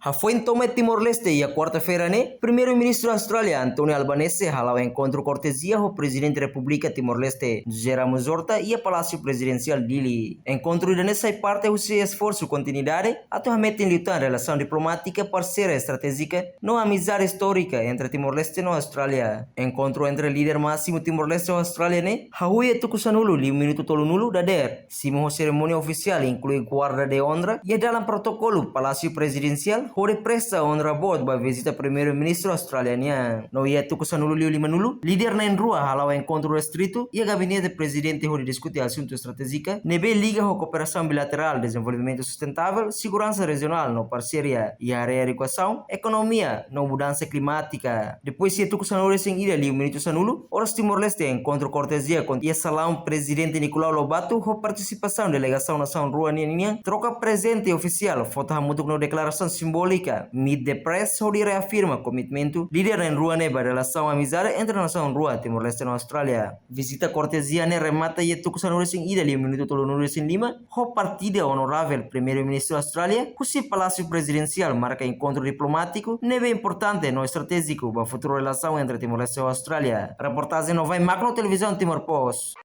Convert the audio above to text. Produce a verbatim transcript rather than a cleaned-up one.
Hafoin tomak Timor-Leste iha kuarta-feira ne'e, Primeiru-Ministru Austrália António Albanese hala'o enkontru kortezia ho Prezidente Repúblika Timor-Leste José Ramos Horta iha Palásiu Prezidensiál Dili. Enkontru ida-ne'e sai parte husi esforsu kontinuidade atu hametin liután relasaun diplomátika, parseria estratéjika no amizade istórika entre Timor-Leste no Austrália. Enkontru entre líder másimu Timor-Leste ho Austrália ne'e hahú iha tuku sanulu liu minutu tolunulu dadeer, simu ho serimónia ofisiál inklui guarda de onra iha dalan protokolu Palásiu Prezidensiál, hodi presta onra boot ba vizita Primeiru-Ministru Austrália nian. No iha tuku sanulu liu limanulu, líder na'in-rua hala'o enkontru restritu iha gabinete prezidente hodi diskute asuntu estratéjika ne'ebé liga ho kooperasaun bilaterál, dezenvolvimentu sustentável, seguransa rejionál no parseria iha área edukasaun, ekonomia no mudansa klimátika. Depois iha tuku sanulu resin ida liu minutu sanulu, oras Timor-Leste, enkontru kortezia kontinua iha salaun Prezidente Nicolau Lobato ho partisipasaun delegasaun nasaun rua nian nian, troka prezente ofisiál, foto hamutuk no deklarasaun simbólika, meet the press, hodi reafirma komitmentu líder na'in-rua ne'e ba relasaun amizade entre nasaun rua, Timor-Leste no Austrália. Vizita kortezia ne'e remata iha tuku sanulu resin ida liu minutu tolunulu resin lima, ho partida onorável Primeiru-Ministru Austrália husi Palásiu Prezidensiál, marka enkontru diplomátiku ne'ebé importante no estratéjiku ba futuru relasaun entre Timor-Leste ho Austrália. Reportajen Novai Magno, Televizaun Timor Post.